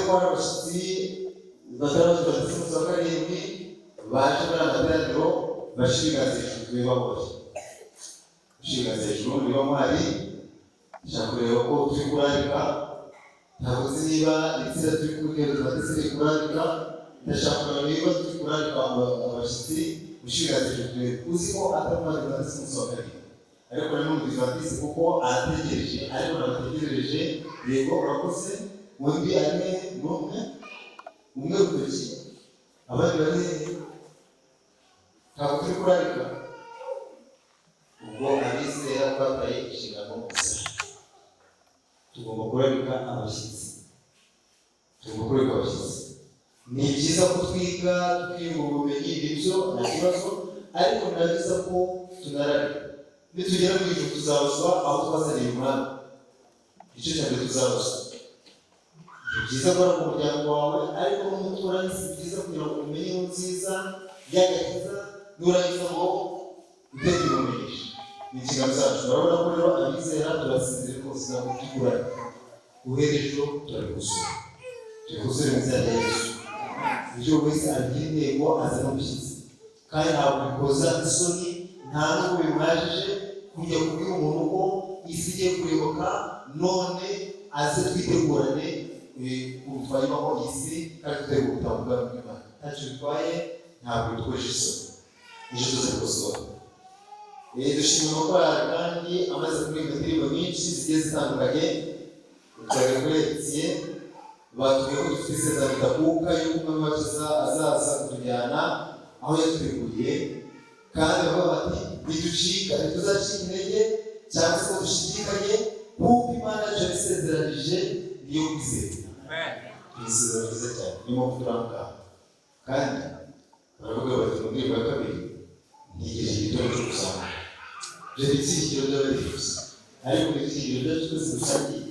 ko hari abashyitsi batandatu bafite umunsi wa karindwi baje muri aya materaniro, bashyira ibiganza hejuru tureba bose. Bashyira ibiganza hejuru niba muhari, nshaka kureba ko turi kurarika. Ntabwo nzi niba itsinda turi kumwe tubatse turi kurarika. Ndashaka kureba niba turi kurarika abashyitsi. Mushyira ibiganza hejuru turebe. Uzi ko atari umwadivantisi umunsi wa karindwi, ariko ni n'umudivantisi kuko arategereje, ariko ntabategerereje. Yego, urakoze. Undi ari he? Ni umwe umwe rutoki, abandi bari hehe? Ntabwo turi kurarika. Ubwo abizera twataye inshingano zacu. Tugomba kurarika abashyitsi, tugomba kurarika abashyitsi. Ni byiza ko twiga, tukiyungura ubumenyi, nibyo, nta kibazo, ariko ni na byiza ko tunararika. Nitugera mu ijuru tuzabazwa aho twazaniye umwami. Igice cya mbere tuzabazwa. Ni byiza guhora mu muryango wawe, ariko n'umuturanyi si byiza kugira ngo umenye inkuru nziza y'agakiza nurangiza ngo ujye kubimumenyesha. Ni inshingano zacu. Urabona ko rero abizera turasinzira rwose, ntabwo turi. Guhera ejo turabikosora, tubikosore mu izina rya Yesu. Ibyo buri wese agira intego, azana umushyitsi, kandi ntabwo bikoza isoni, nta n'ubwo bimwajije kujya kubwira umuntu ko isi igiye kurimbuka, none aze twitegurane ukuntu twayibaho iyi si kandi tutegura ubutaha bw'ubwami bw'Imana. Ntacyo bitwaye, ntabwo bitwoje isoni. Ejo tuze gukosora. Dushima amakorali kandi amaze kuririmba indirimbo nyinshi zigiye zitandukanye. Twari kuri Etiye, batubwiye ko dufite isezerano ridakuka y'uko umwami wacu azaza kutujyana aho yaduteguriye, kandi bavuga bati ntiducika, ntituzacika intege cyangwa se ngo dushidikanye, kuko Imana yacu yabisezeranije niyo kwizera. Ni isezerano ryiza cyane, niyo mpamvu turi aha ngaha. Kandi baravuga bati mu ndirimbo ya kabiri, ntegereje igitondo cyo kuzamuka. Ibyo ni ibyiringiro by'abarifuza, ariko ni ibyiringiro byacu twese dusangiye.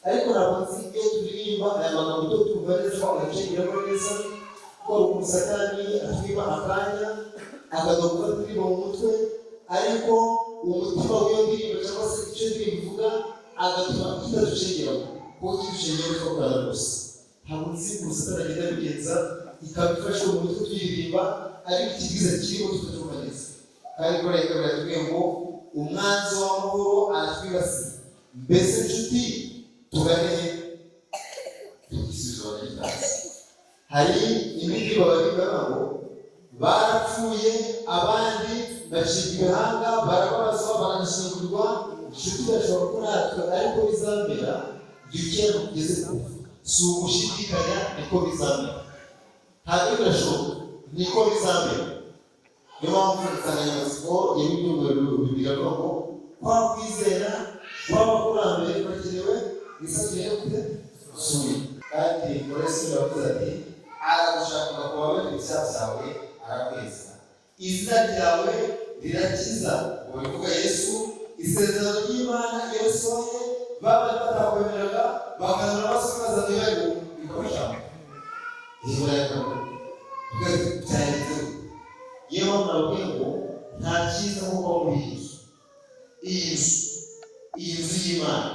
Ariko ntabwo nzi iyo turirimba aya magambo tuba twumva neza ko agacengeramo neza, ko hari ukuntu Satani atwiba akanya, akaza gufata indirimbo mu mutwe, ariko umutima w'iyo ndirimbo cyangwa se icyo indirimbo ivuga agatuma kitaducengeramo, kuko kiducengeramo twakorana rwose. Ntabwo nzi ukuntu Satani agenda abigenza, ikaba ifashwe mu mutwe tuyiririmba, ariko ikibwiza kirimo tutacyumva neza. Kandi kora ikaba yatubwiye ngo umwanzi w'amahoro aratwibasiye. Mbese nshuti, tugane he? Igisubizo baragitanze. Hari imiti babarinda ngo barapfuye, abandi bacibwa ibihanga, barababazwa, baranashyingurwa. Inshuti, birashobora ko natwe ariko bizamera igihe kera tugeze kuva. Si ugushidikanya, niko bizamera. Ntabwo birashoboka, niko bizamera. Niyo mpamvu insanganyamatsiko y'ibyumweru 2 avuga ngo kwa kwizera kw'abakurambere kurakenewe, isatuye kute suye. Kandi muri Yesu yavuze ati aragushaka kubabarira ibyaha byawe, arakweza, izina ryawe rirakiza. Ngo bivuga Yesu, isezerano ry'Imana iyo risohoye, babandi batakwemeraga bakazana amaraso bazana bikabashaka ihora byagenze. Niyo mpamvu nababwiye ngo nta cyiza nko kuba muri iyi nzu. Iyi nzu, iyi nzu y'Imana,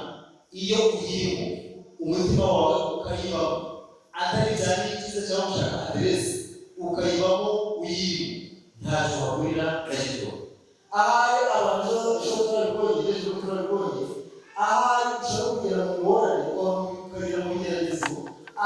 iyo uyirimo umutima wawe ukayibamo, atari cyane icyiza cyangwa ushaka aderesi, ukayibamo uyirimo, ntacyo wahurira na gito. Ahari abantu ushobora turabibonye, ejo turabibonye, ahari ushobora kugera mu ngorane, ukagera mu bigeragezo,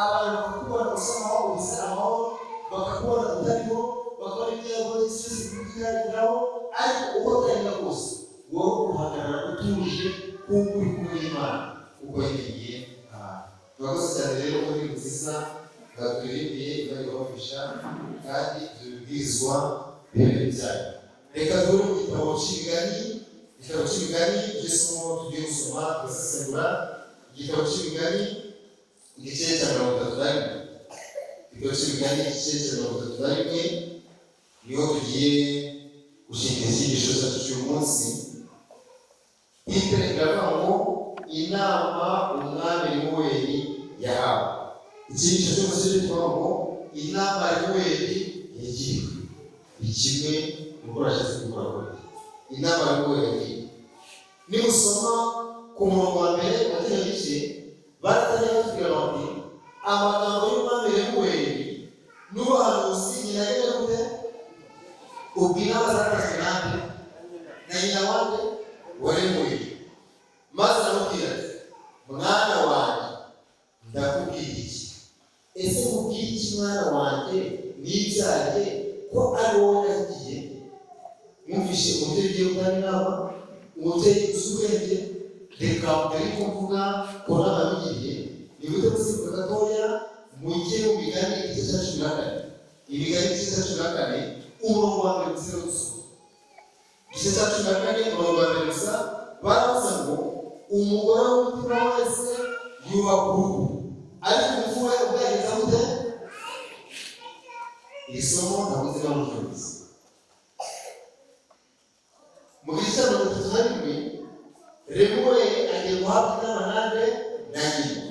abantu bakakubona usa nkaho ubuze amahoro, bakakubona utariho, bakabona ibyago byose bikugeraho, ariko uko byagenda kose wowe uhagarara utuje kuko uri kumwe n'Imana, uko yiringiye ahantu. Turakoze cyane rero muri nziza baturirimbiye, Imana ibafasha, kandi ibyo bibwirizwa bibe byanyu. Reka duhure mu gitabo cy'Imigani. Igitabo cy'Imigani, iryo somo tugiye gusoma tugasesengura, igitabo cy'Imigani igice cya 31. Igitabo cy'Imigani igice cya 31 niho tugiye gushingira icyigisho cyacu cy'uyu munsi. Titre iravuga ngo inama umwami Lemuweli yahawe. Icyigisho cy'umunsi kivuga ngo inama Lemuweli yagiriwe. Ni kimwe kuko urashatse gukora kuri inama Lemuweli yagiriwe. Nimusoma ku murongo wa mbere wa kino gice, baratangiye batubwira bati Amagambo y'umwami Lemuweli n'ubuhanuzi nyina yari gute? Ubwo inama zatanzwe nande? Na nyina wande? Wa Lemuweli. Maze aramubwira ati: "Mwana wanjye, ndakubwira iki? Ese nkubwire iki, mwana wanjye nibyariye, ko ari wowe nagiye?" Mwumvishe umubyeyi ugiye gutanga inama, umubyeyi uzi ubwenge. Reka mbere yuko mvuga ku nama yamugiriye, ni gute gusimbuka gatoya mujye mu Migani igice cya 14. Imigani igice cya 14, umurongo wa mbere gusa gusoma. Igice cya 14, umurongo wa mbere gusa. Baravuze ngo: "Umugore w'umutima wese yubaka urugo, ariko umupfu we ubwagenza gute?" Iri somo ntabwo nzi n'amucuruzi. Mu gice cya 31, Lemuweli agiye guhabwa inama nande? Na nyina.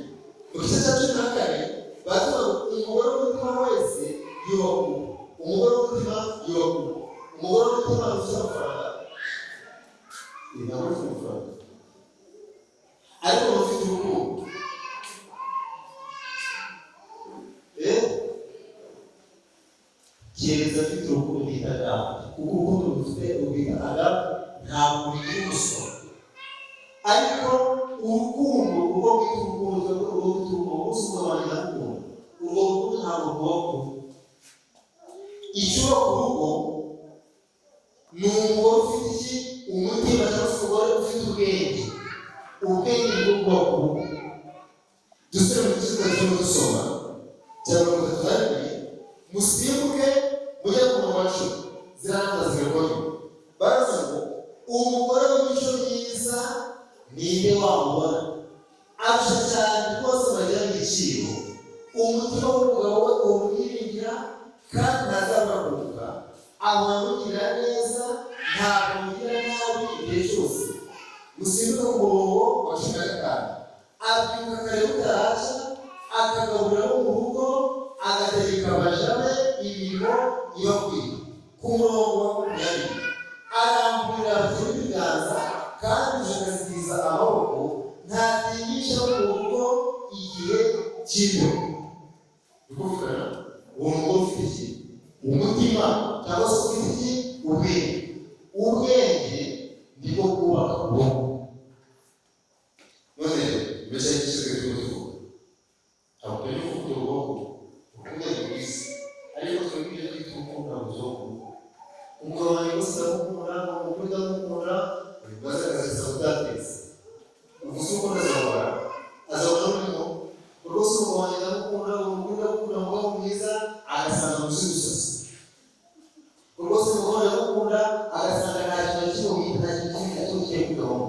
Mu gice cya 14 baravuga ngo: "Umugore w'umutima wese yubaka urugo." Umugore w'umutima yubaka urugo. Umugore w'umutima ufite amafaranga, ntabwo ufite amafaranga, ariko ufite urukundo. Kereza afite urukundo bita agape, kuko urukundo rufite rwita agape, ntabwo bigira umusoro. Ariko urukundo urwo bita urukundo, urwo bita urukundo, umunsi umwe wanjye ndagukunda, urwo rukundo ntabwo rwubaka urugo. Icyubaka urugo ni umugore ufite iki? Umutima, cyangwa se umugore ufite ubwenge. Ubwenge nibwo bwubaka urugo. Dusubire mu gice turimo dusoma cya 31, musimbuke mujye ku murongo wa 10. Ziriya nama zigakorwa. Baravuze ngo: "Umugore w'imico myiza ninde wamubona? Arusha cyane rwose bagira igiciro. Umutima w'umugabo we umwiringira, kandi ntazabura kunguka. Ahora amugirira neza, ntabwo amugirira nabi igihe cyose." Musimbuke ku murongo wa 15. "Abyuka kare butaraca, akagaburira abo mu rugo, agategeka abaja be imirimo ibakwiye." Ku murongo wa 20: "Aramburira abakene ibiganza, kandi akazigiza amaboko. Ntatinyisha abo mu rugo igihe cy'imbeho." Ni kuvugana uwo mugore ufite iki? Umutima, cyangwa se ufite iki? Ubwenge. Ubwenge nibwo bwubaka urugo. None rero mbese igisubizo turimo tuvuga, ntabwo turi kuvuga urugo. Urukundo ni rwiza, ariko twebwe ibyo twita urukundo ntabwo tuba ku rugo. Umugabo wanjye wese ndamukunda, umugore ndamukunda, maze akaziza kudateza uvuze urukundo, azahora azabona rurimo rwose. Umugabo wanjye ndamukunda, umugore ndamukunda, umugabo mwiza, agasanga muzi gusasa rwose. Umugabo ndamukunda, agasanga nta kintu na kimwe wita, nta kintu kimwe na kimwe kigiye kwigabamo.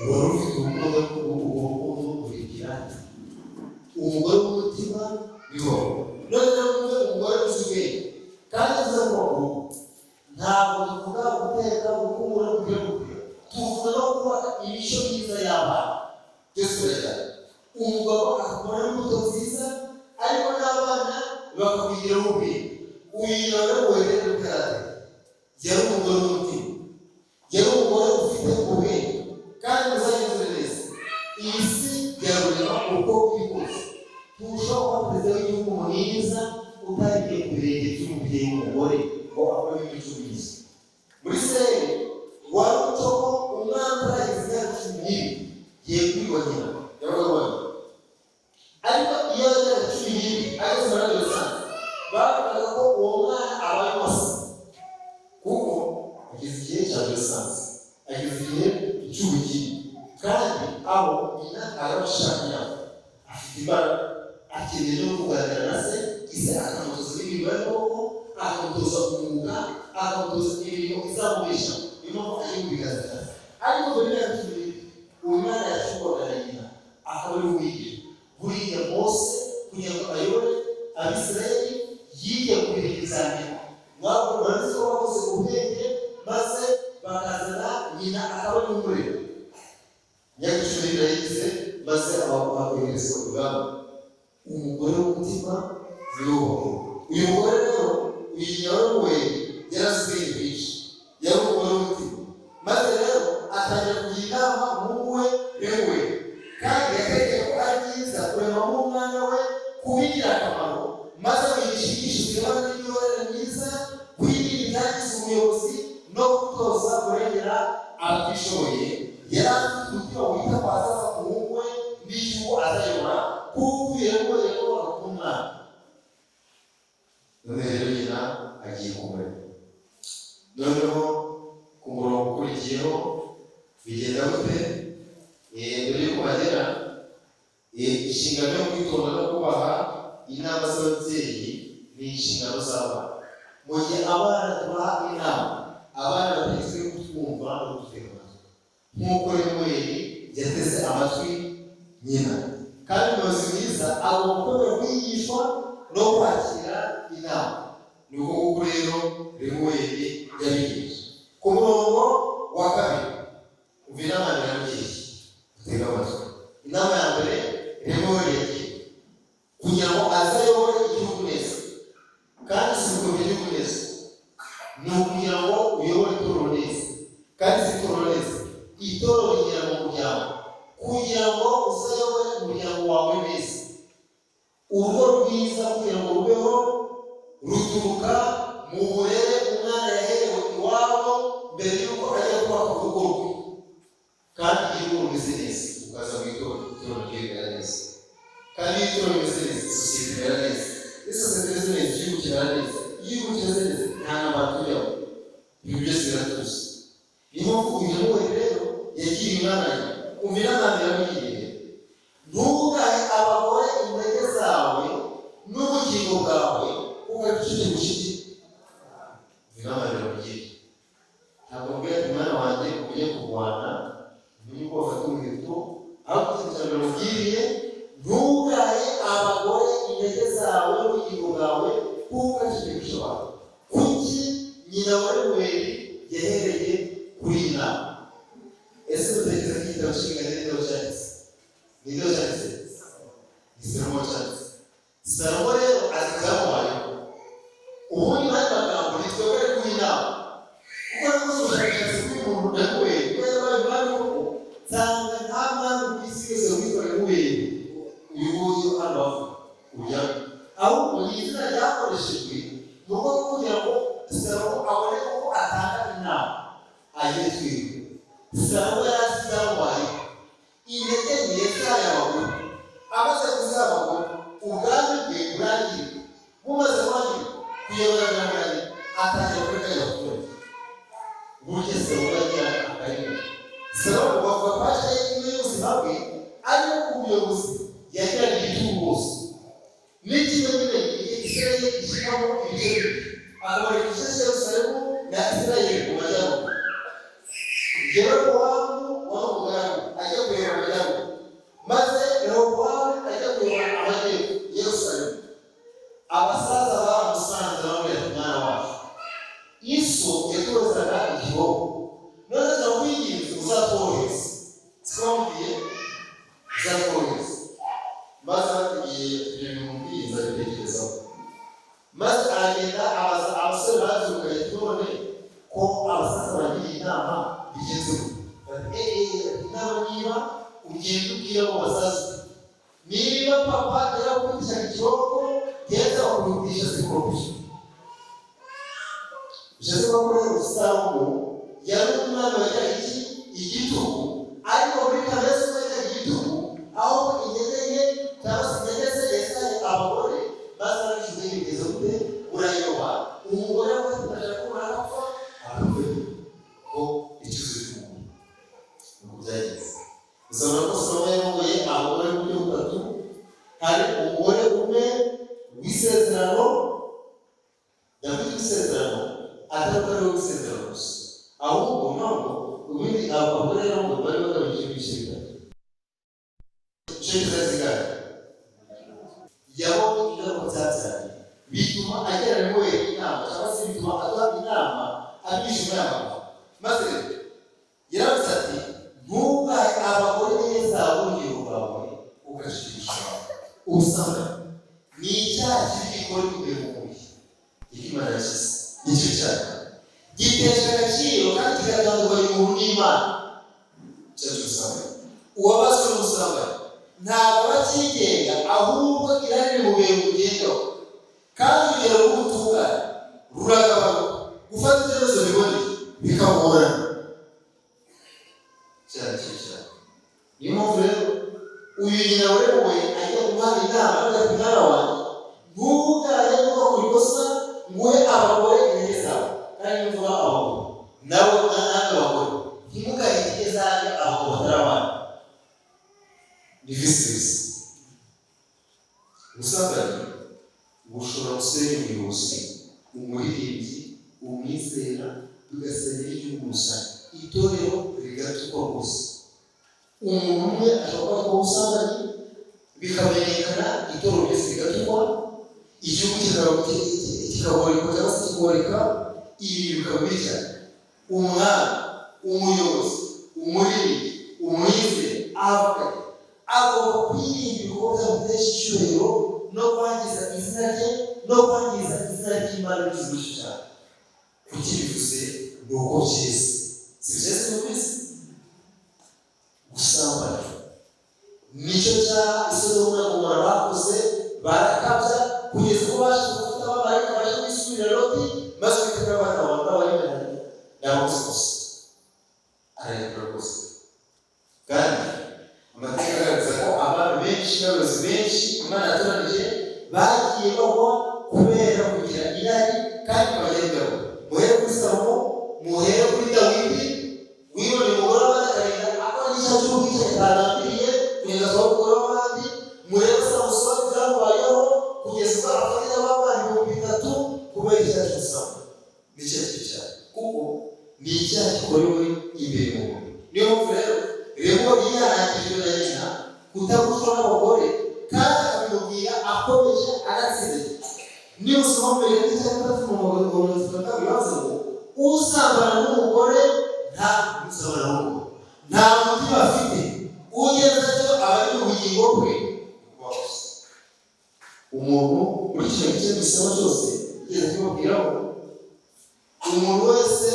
Wari ufite urukundo, urwo rukundo rurigira umugore w'umutima niwo. None rero mwumve umugore uzi ubwenge. Kandi tuze kuba urugo, ntabwo tuvuga guteka, gukubura, kugira gute. Tuvuga no kubaka imico myiza y'abana. Byose birajyana. Umugabo akakubona imbuto nziza, ariko n'abana bakakwigiraho ubwenge. Uyu nawe werere karate yari umugore w'umutima, yari umugore ufite ubwenge. Kandi muzagenzure neza iyi si yarurema uko iri kose, ntushobora kuba perezida w'igihugu mwiza utagiye ku birenge by'umubyeyi w'umugore ngo akore imico myiza. Muri Isirayeli wari umuco ko umwana utarageza imyaka 12 yegurirwa nyina, yabaga arwaye. Ariko iyo yageraga 12, ageze muri adolescence, bavugaga ko uwo mwana abaye uwase, kuko ageze igihe cya adolescence, ageze igihe cy'ubugimbi, kandi aho nyina arabashaka imyaka, afite imbaraga, akeneye no kuganira na se. Ise akamutoza imirimo y'amaboko, akamutoza umwuga, akamutoza imirimo izamubesha. Niyo mpamvu agiye mu biganza bya se. Ariko mbere y'imyaka 12, umwana yacungwaga na nyina, akaba ari we umwigisha. Buriya Mose kugira ngo ayobore Abisirayeli yigiye ku birenge bya nyina. Murabizi ko bakoze ubwenge, maze bakazana nyina akaba ari umurera. Imyaka 12 yayigize, maze abakoherezwa urugamba. Umugore w'umutima niwe wubaka. Uyu mugore rero, uyu Nyaruweli, yari azi ubwenge bwinshi, yari umugore w'umutima. Maze rero atangira kugira inama umuhungu we Reweli, kandi yatekereje ko ari byiza kuremamo umwana. ubuyobozi no gutoza kurengera abatishoboye. Yari afite umutima wita ku hazaza k'umuhungu we n'igihugu azayobora, kuko Lemuweli yagombaga kuba umwana. None rero nyina agiye kumurera. Noneho ku murongo ukurikiyeho bigenda gute? Mbere y'uko bagera, inshingano yo kwitonda no kubaha inama z'ababyeyi ni inshingano z'abana. Mu gihe abana tubaha inama, abana bategetswe kutwumva no kudutega amatwi, nk'uko Lemuweli yateze amatwi nyina. Kandi umuyobozi mwiza agomba kwemera kwigishwa no kwakira inama. Ni uko nguko rero Lemuweli yabigenje. Ku murongo wa kabiri, umva inama yamugiriye, utega amatwi. Inama ya mbere Lemuweli yagiye kugira ngo azayobore igihugu neza, kandi si ukuyobora igihugu neza, ni ukugira ngo uyobore itorero neza, kandi si itorero neza, itorero rigera mu muryango, kugira ngo uzayobore umuryango wawe neza. Urugo rwiza kugira ngo rubeho ruturuka mu burere umwana yaherewe iwabo mbere y'uko ajya kubaka urugo rwe. Kandi iyo urugo rumeze neza, ukaza mu itorero, itorero ryemera neza. Kandi iyo itorero rimeze neza, sosiyete imera neza. Iyo sosiyete imeze neza, igihugu kimera neza. Iyo igihugu kimeze neza, nta ntambara tujyaho, ibintu byose biratuza. Niyo mpamvu uyu Lemuweli rero yagiriye inama ye. Umva inama yamugiriye: ntugahe abagore intege zawe n'ubugingo bwawe, ugacucike gushiki. Inama yamugiriye, ntabwo mbwira ati mwana wanjye umenye kurwana, umenye uko bafata umuheto, ahubwo ikintu cya mbere mubwiriye: ntugahe abagore intege zawe n'ubugingo bwawe, kuko ugacucike gushobora. Kuki nyina wa Lemuweli yahereye kuri iyi nama? Ese dutekereza ko igitabo cy'Imigani n'igitabo cyanditse ni igitabo cyanditse ni Salomo cyanditse? Salomo rero azi ibyamubayeho. Ubundi mu yandi magambo, ni twebwe ari guha inama, kuko nakoze ubushakashatsi bw'umuntu Lemuweli kuko yabaye umwami koko, nsanga nta mwami ku isi yose witwa Lemuweli uyu nguyu hano bavuga ujya, ahubwo ni izina ryakoreshejwe mu rwego rwo kugira ngo Salomo abone uko atanga inama agere twebwe. Salomo yari azi ibyamubayeho. Intege nke yazihaye abagore. Amaze kuziha abagore, ubwami bwe burangirika. Bumaze kwangirika, kuyobora biramunanira, atangira kureka abaturage. Burya Salomo yagiraga akarengane. Salomo bavuga page ye imwe y'ubuzima bwe, ariko ku buyobozi yagiraga igitugu bwose. N'ikimenyimenyi, igihe Isirayeli ishyiramo ibice bibiri, akabareka igice cya Yerusalemu na Isirayeli mu majyaruguru. Yerobowamu wari umugaragu ajya kuyobora amajyaruguru, maze Rehobowamu ajya kuyobora amajyepfo Yerusalemu. Abasaza baramusanze, bamubwira ati: "Mwana wacu, iso yaturozaga igihombo, none turakwinginze uzatworohereze." Siko bamubwiye? "Uzatworohereze." Maze igihe ibyo bimubwiye, nzabitekerezaho. Maze aragenda abaza abasore babyirukanye ati: "None ko abasaza bagiriye inama, bigenze gute?" Bati: "Eee, inama niba ugenda ubwira abo basaza uti: niba papa yarakubitishaga ikiboko, genda bakubitisha zikoropesha." Bishatse kuvuga ko rero Salomo yari umwami wagiraga iki? Igitugu. Ariko muri kamere se yagiraga igitugu, ahubwo intege nke cyangwa se intege ze yazihaye abagore, maze arangije bigeze gute? Urayoba. Umugore we ashaka ko arapfa, arapfa ko icyuzuzo cy'umuntu. Nuko byagenze. Uzabona ko Salomo yarongoye abagore mu buryo butatu. Hari umugore umwe w'isezerano. Ndavuga isezerano atari ko ari we w'isezerano gusa, ahubwo mpamvu ubundi abo bagore rero ngo bari bagamije ibice bitatu. Ibice zingahe? Yabonye ingaruka byabyaye, bituma agera Lemuweli inama, cyangwa se bituma aduha inama abigisha muri aya magambo. Maze rero yaravuze ati: "Ntugahe abagore neza ubugingo bwawe, ugacikisha ubusambanyi." Ni icyaha kibi gikora imbere mu mubiri. Imana yashyize nicyo cyaha gitesha agaciro kandi kigatandukanya umuntu n'Imana. Icyaha cy'ubusambanyi, uwabaswe n'ubusambanyi ntabwo aba akigenga, ahubwo irari rimubera umugengaho, kandi urugero rw'ubutungane ruragabanuka. Gufata ibyemezo biboneye bikagorana cyane cyane. Niyo mpamvu rero uyu nyina wewe ajya guha inama, avuga ati: "Mwana wanjye, ntugaye ugakora ikosa nguhe abagore intege zawe." Kandi niyo mvuga abagore, nabo namwe abagore, ntimugahe intege zanyu abagabo batari abana, ni vice versa. Ubusambanyi bushobora gusenya umuyobozi, umuririmbyi, umwizera, bigasenya n'igihugu rusange, itorero rigatukwa rwose. Umuntu umwe ashobora kuba ubusambanyi bikamenyekana, itorero ryose rigatukwa, igihugu kikagoreka cyangwa se kigoreka, ibi bikaba bibi cyane. Umwami, umuyobozi, umuririmbyi, umwizera avuga agomba kwirinda ibikorwa byamutesha icyubahiro no kwangiza izina rye no kwangiza izina ry'Imana bigize byinshi cyane. Kuki bivuze? Ni uko byiza, si byiza mubizi. Gusambana nicyo cyaha Isodomu na Gomora bakoze, barakabya kugeza ubwo baje gufata abamarayika baje kwisubirira Loti, maze Uwiteka bakabona n'abayimenanye n'abakozi gusa, ararekura rwose. Kandi amateka agaragaza ko abantu benshi n'abayobozi benshi Imana yatoranije bagiye bagwa kubera kugira irari, kandi bikabagendaho. Muhere kuri Salomo, muhere kuri Dawidi wiboneye umugore w'abandi, akarinda akora n'icyaha cy'ubwicanyi atagambiriye kugeza ku mugore w'abandi. Murebe Samusoni, byamubayeho kugeza ubwo afatira abana 3000 kubera icyaha cy'ubusambanyi. Ni icyaha kibi cyane, kuko ni icyaha gikorewe imbere mu mubiri. Niyo mpamvu rero Remo yihanangijwe na nyina kutagushwa n'abagore, kandi akabimubwira akomeje agatsindagira. Niba usoma mbere y'icya gatatu mu mirongo itatu na kabiri, bavuze ngo usambana n'umugore, nta usambana n'umugore nta mutima afite, ugenza atyo aba ari mu bugingo bwe. Umuntu muri kino gice gisaba cyose yigeze kubabwiraho, umuntu wese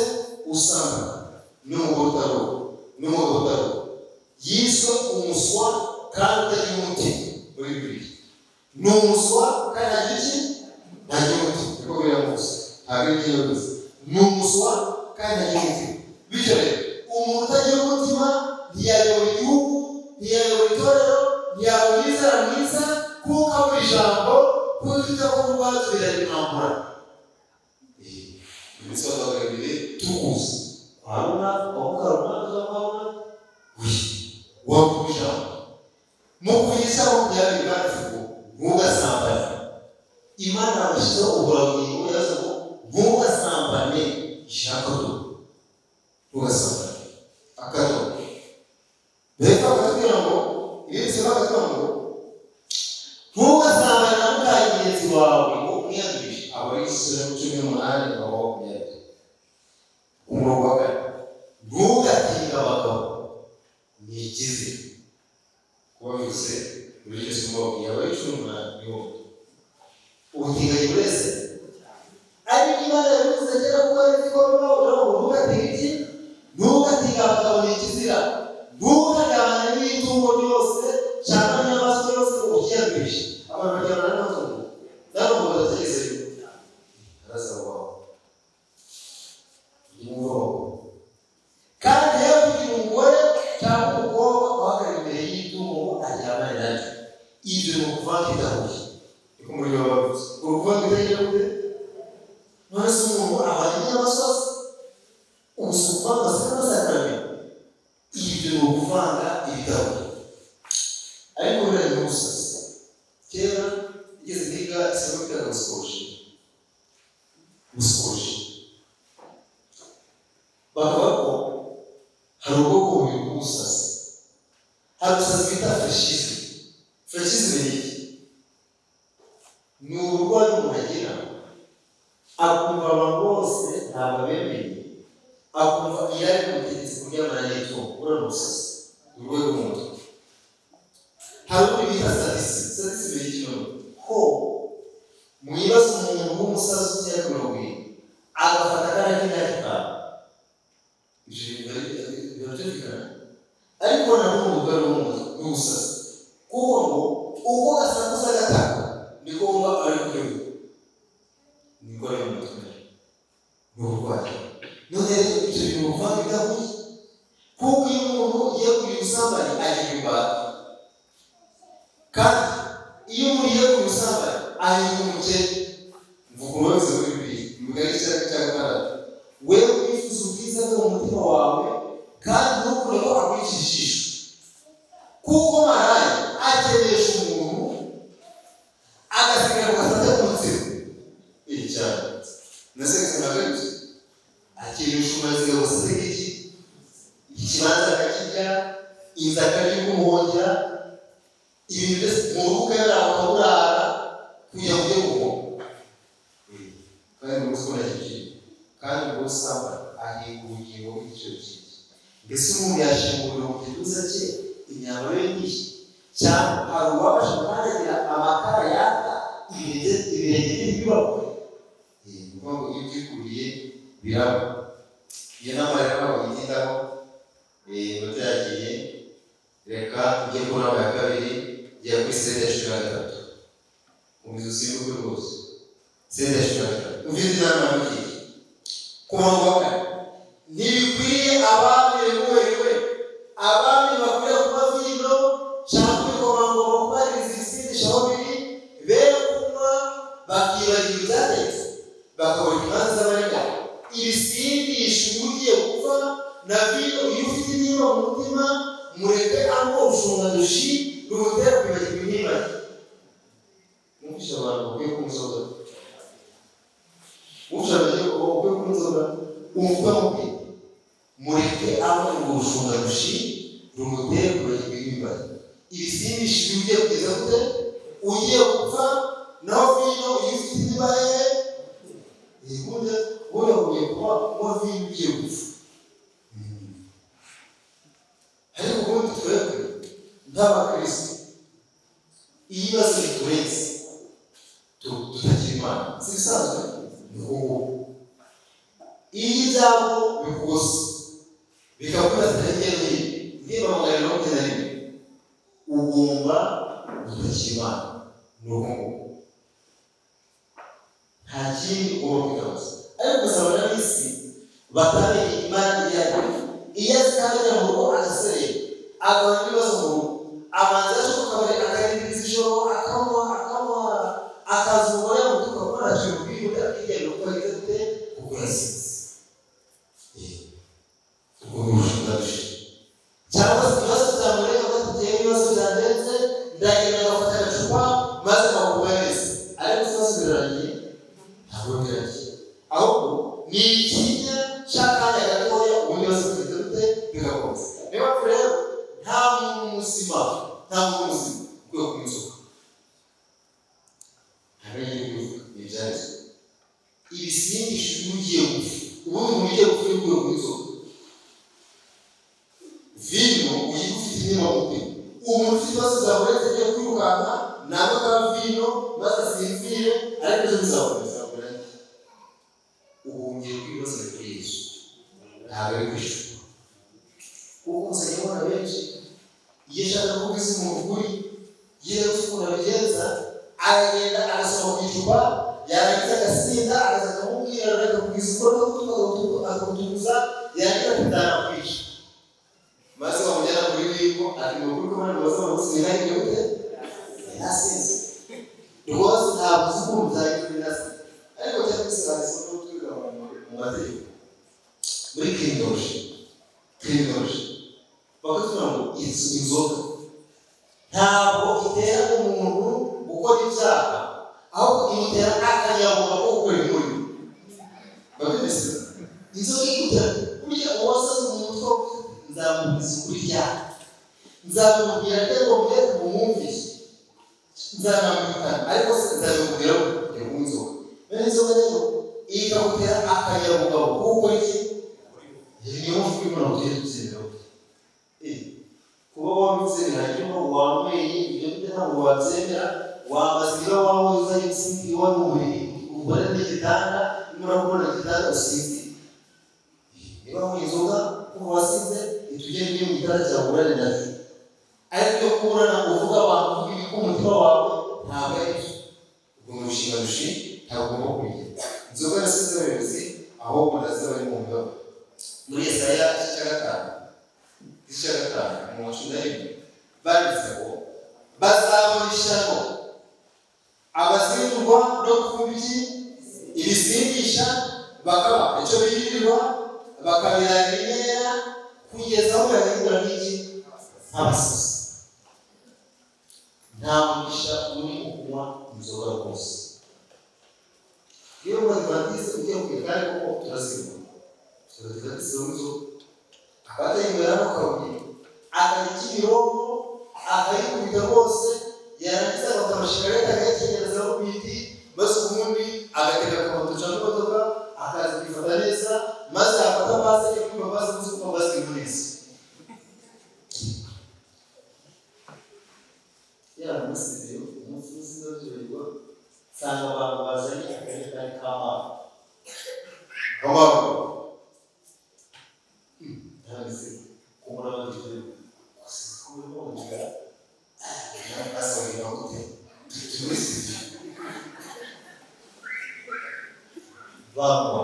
usambana n'umugore utari uwe, n'umugabo utari uwe, yiswe umuswa kandi utagira umutima muri Bibiliya. Ni umuswa kandi ntagira iki? Ntagira umutima. Niko biramuzi, ntabwo ari ibyo bivuze. Ni umuswa kandi ntagira umutima. Bityo rero umuntu utagira umutima ntiyayobora igihugu, ntiyayobora itorero, ntiyaba umwizera mwiza, kuko abura ijambo, kuko ibyo akora ubwabyo birabimwambura. Iminsi wabaga ibiri tukuzi kwa runaka, kwa mukarunaka cyangwa kwa runaka, wavuga ijambo mu kuvugisha 20 bavuze ngo ntugasambane. Imana yabashyizeho uburorangingo, yavuze ngo ntugasambane, ishyira akadomo, ntugasambane akadomo. Rero bakatubwira ngo ibindi, bakatubwira ngo ntugasambane na muka mugenzi wawe ngo umwiyandurishe. Aba ari igisoro 18 mirongo 20, umurongo wa kane. Ntugatinge abagabo, ni ikize kuba bivuze muri iryo somo babwiye aba ari 18 niwo ubutinganyi buri wese. Ariko Imana yabivuze kera kuko ari ko bibaho ngo ntugatinge iki? Ntugatinge abagabo, ni ikizira. Ntukaryamane n'itungo ryose cyangwa n'inyamaswa yose ngo ukiyandurishe. Abantu baryamana n'amatungo nawe ngo badategereje araza wawe nimugoroba. Kandi rero kugira umugore cyangwa umukobwa uhagarara imbere y'itungo ngo aryamane naryo, ibyo ni ukuvanga idahuye. Niko muri bo bavuze, uruvanga itagira gute? None se umuntu ahwanye n'inyamaswa? Ubu si ukuvanga se n'amasakaramentu? Ibyo ni ukuvanga ibidahuye. Ariko buriya ni ubusazi. Kera igeze niga isomo bitaga psychologie, bakavuga ko hari ubwoko bubiri bw'ubusazi. Hari ubusazi bita fétichisme. Fétichisme ni iki? Ni uburwayi umuntu agira, akumva abantu bose ntabwo abemeye, akumva irari rimutegetse kuryamana n'itungo. Buriya ni ubusazi, urwego rw'umutwe. Hari ubundi bita sadisme. Sadisme ni iki noneho? Ko mwibaza umuntu w'umusazi ufite imyaka 70 agafata akana k'imyaka 5, ibyo bintu biba byumvikana? Ariko nabwo ni uburwayi bwo mu mutwe, ni ubusazi, kuko ngo uko gasakuza gataka niko wumva ari kuryoherwa. Niko rero mu mutwe ni uburwayi. kuvanga ibidahuye, kuko iyo umuntu yeguriye ubusambanyi agira imbata, kandi iyo umuntu yeguriye ubusambanyi ahinduka umukene. Mvuga urubanza muri Bibiliya mu migani igice cya 6: wewe wifuza ubwiza bwo mu mutima wawe, kandi ntukure ko akurikije ijisho, kuko maraya akenesha umuntu agasigara ku gasate k'umutsima. Iri cyane nasetse ntabwo ari byo. Akenesha umuntu agasigara ku gasate k'iki? Ikibanza akakirya, inzu akabikumuhongera, ibintu byose mu rugo ukayarara ukaburara kugira ngo ujye kuvoma. Kandi mu rugo ntakikiri, kandi ubwo usanga ahinga ubugingo bw'igiciro cyinshi. Mbese umuntu yashingurira mu gituza cye imyambaro ye myinshi, cyangwa hari uwabasha gukandagira amakara yaka ibirenge bye ntibibabure? Ni ukuvuga ngo iyo ubyikuriye biraba. Iyo nama rero ntabwo yitindaho, iminota yagiye. Reka ujye ku nama ya kabiri, jya kuri slide ya 13. Komeza usimbuke rwose. Slide ya 13, ufite inama y'iki ku murongo wa 4: ntibikwiriye abami bemerewe, abami bakwiriye kunywa vino, cyangwa ibikomangoma kubaririza ibisindisha aho biri, be kunywa bakibagirwa ibyategetswe, bakabura imanza z'abarengana. Ibisindisha ugiye gupfa, na vino iyo ufite intimba mu mutima, mureke anywe urushungadushi rumutera kwibagirwa intimba ye. Mwumvishe abantu bakwiye kunywa inzoga, mwumvishe abantu bakwiye kunywa inzoga, umva mubwira mureke anywe urwo rushungadushi rumutera kwibagirwa intimba ye. Ibisindisha iyo ugiye kugeza gute? Ugiye gupfa. Naho vino iyo ufite intimba ye, ubundi ugiye kuba kunywa vino ugiye gupfa. Ariko ubundi twebwe nk'abakristo, iyo ibibazo biturenze tutagira Imana, si ibisanzwe, ni uku nguku. Iyo ibyago bikugose bikakwibasira hirya no hino, niba 441, ugomba gutakira Imana. Ni uku nguku, nta kindi ugomba kwitabaza. Ariko gusa abantu b'isi batamenye Imana iyo ari yo, iyo azikandagira mu rugo agaserera, agahura n'ibibazo mu rugo, abanza yaje ku kabari, akarindiriza ijoro, akanywa akanywa, akaza umugore yamutuka kuko ntacyo bimubwiye, undi akigendera kuko yagize gute? Kuko yasinze. Ubwo ni ubushinganisha, cyangwa se ibibazo byamurenga, gatuteye ibibazo byandenze, ndagenda ngafata agacupa maze nkagubwa neza. Ariko ibibazo birarangiye? Ntabwo birangiye, ahubwo ni ikinya cy'akanya gatoya, ubundi ibibazo bikagenda gute? Bigakomeza. Niyo mpamvu rero nta muntu muzima, nta muntu muzima ukwiye kunywa inzoga. Ntabwo ari kubivuga, ni ibyanditswe. Ibisindisha iyo ugiye gupfa. Ubundi umuntu ugiye gupfa uri ukwiye kunywa inzoga, vino uyiba ufite intimba mu mutima. Umuntu ufite ibibazo byamurenze agiye kwirukanka ntabwo ka vino maze asinzire, ariko ejo bizakomeza. Ubuhungiro bw'ibibazo ni kuri Yesu, ntabwo ari kwishyura, kuko muzajya mubona benshi iyo ashaka kubwiza umuntu ukuri, iyo ukuntu abigenza, aragenda agasoma ku icupa, yarangiza agasinda, akaza akamubwira, akakubwiza ukuri, akagutuza, yarangiza ati: maze wamujyana kuri ribu, ati: ni ukuri ko abandi bazaba bose nahise gute? Nasinze rwose, ntabwo uzi ukuntu byagenze, nasinze. Ariko cyangwa se handitswe no twiga mu mategeko, muri criminology bakatubwira ngo inzoga ntabwo itera umuntu gukora ibyaha, ahubwo imutera akanyabugabo ko gukora inkuru. Babyumvise? Inzoga igutera burya uwasaze mu mutwe, nzamubwiza ukuri ryari, nzabimubwira nde ngo mwereke mumwumvishe, nzanamwihutana, ariko se nzabimubwira ngo jya kunywa inzoga. Bene inzoga rero ikagutera akanyabugabo ko gukora iki? Niyo mpamvu kwibona ngo tujye tubyemera. Kuba wabivuze bihagije ngo wanyweye, ibyo ngibyo ntabwo wabyemera. Wamaze niba wawe uzanye usinzira iwawe mu buriri, ubone n'igitanda, nimara kubona igitanda usinzire. Niba wanyweye inzoga kuva wasinze, ntitugende ujye mu gitanda cyawe uburane nacyo. Ariko iyo kuburana uvuga abantu, uvuga ibiri ku mutima wawe, ntabwo ari byo. Ubwo ni ubushinganisha, ntabwo ugomba kubigira. Inzoga nasize abayobozi, ahubwo ndazaba ari mu ngabo. Muri Yesaya igice cya 5, igice cya 5 mu 11, banditse ngo bazabona ishyano abazindurwa no kuvuga iki ibisindisha, bakaba icyo birirwa bakabirarira inkera kugeza aho bahindura nk'iki, nk'abasazi. Nta mugisha uri mu kunywa inzoga rwose. Iyo umwadivantiste ugiye kubwira, kandi koko turazinywa, abadivantisite banywa inzoga, akatayinywera kabuye, akajya Kimironko akayikubita rwose, yarangiza agafata amashikarete akayakenyereza ku biti, maze ubundi agatega akamoto cyangwa imodoka akaza kwifata neza, maze yafata amazi ajya kunywa amazi, maze kunywa amazi irimo neza. Yaramusizeyo umunsi umwe sinzabyibagirwa, nsanga abantu bazanye akajerekani k'amazi, k'amazi ntabwo kumura bagize gusa basohora gute turi studio banywa,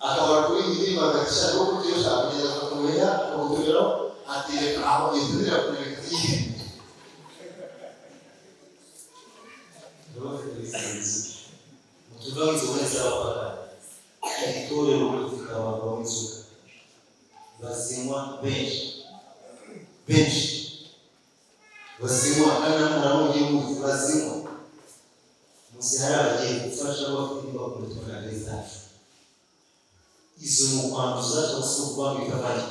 akabara kuri iyi ndirimbo agacisha no kuryoshya, akagenda akamuhera akamutumiraho, atereka aho itumira kureka yihe. Mutuva inzoga z'abapagani, itorero rifite abantu banywa inzoga, bazinywa benshi benshi bazinywa, kandi namwe murabonye muzi bazinywa. Muzi hari abagiye gufasha bafite imbago tubona zacu, izo ni ukwanduza cyangwa se ukuvanga ibitavanye.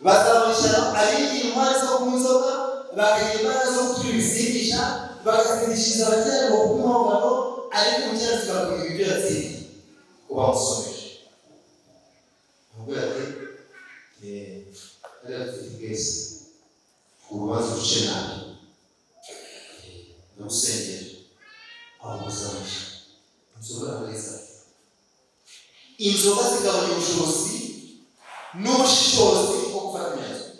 Bazabona ishyano abigira intwari zo kunywa inzoga, bakagira imbaraga zo gutura ibisindisha, bagasindishiriza abakiranirwa ku mpongano, ariko umukiranutsi bakamuha ibyo yatsindiye ko bamusomeje. Avuga ati hariya dufite bwese urubanza ruce nabi, ndagusengera aho muzamushya inzoga ntabwo. Inzoga zigabanya ubushobozi n'ubushishozi bwo gufata imyanzuro.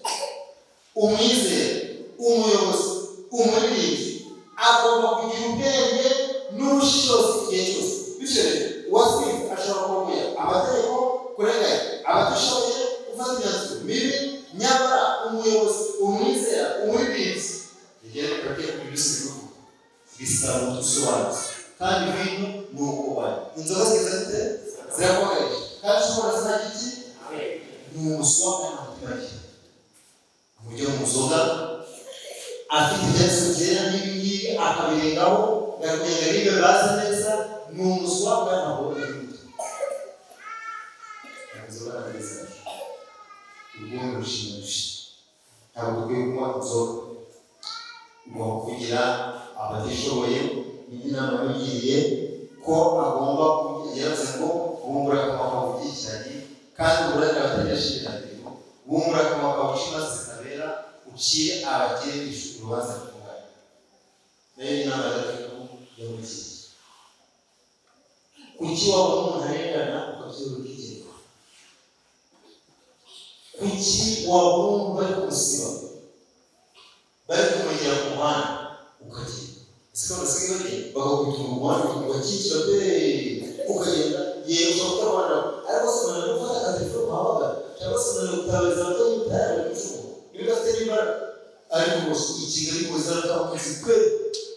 Umwizera, umuyobozi, umuririmbyi agomba kugira ubwenge n'ubushishozi igihe cyose. Bityo rero uwatsinze ashobora kurogoya amategeko, kurenganya abatishoboye, gufata imyanzuro mibi. Nyamara umuyobozi, umwizera, umuririmbyi bigenda bikwiye kugira ibisubizo bisaba udusobanutse, kandi ibintu ni uko bari. Inzoga zigeze zite zirakoresha, kandi ushobora zinagira iki, ni umuswa kandi umutima uburyo mu nzoga afite ibyatsi byera n'ibingibi akabirengaho kugira ngo ibyo baze neza, ni umuswa kandi ntabwo ari muto. Inzoga nziza ubwonko bushimisha, ntabwo dukwiye kunywa inzoga. Ugomba kugira abatishoboye n'indi nama yamugiriye ko agomba yaravuze ngo bumbura akanwa kawe uvuge, kandi uburanire abatagira ibiragiro, bumbura akanwa kawe uce imanza zitabera, ucire abakire urubanza rutunganye. Nayo ni inama yo muri iki gihe. Kuki wabona umuntu arengana ukabyibura ukigendera? Kuki wabona umuntu bari kumusiba, bari kumugera ku muhanda ukagenda? Ese ko basigaye bagenda bagakubita umuhanda ugakikira pe ukagenda, yego ushobora kutarwana, ariko se unaniwe gufata akatelefone uhamagara, cyangwa se unaniwe gutabariza abatari tayari gucunga niba udafite n'imbaraga? Ariko rwose i Kigali ngo zarakangutse pe,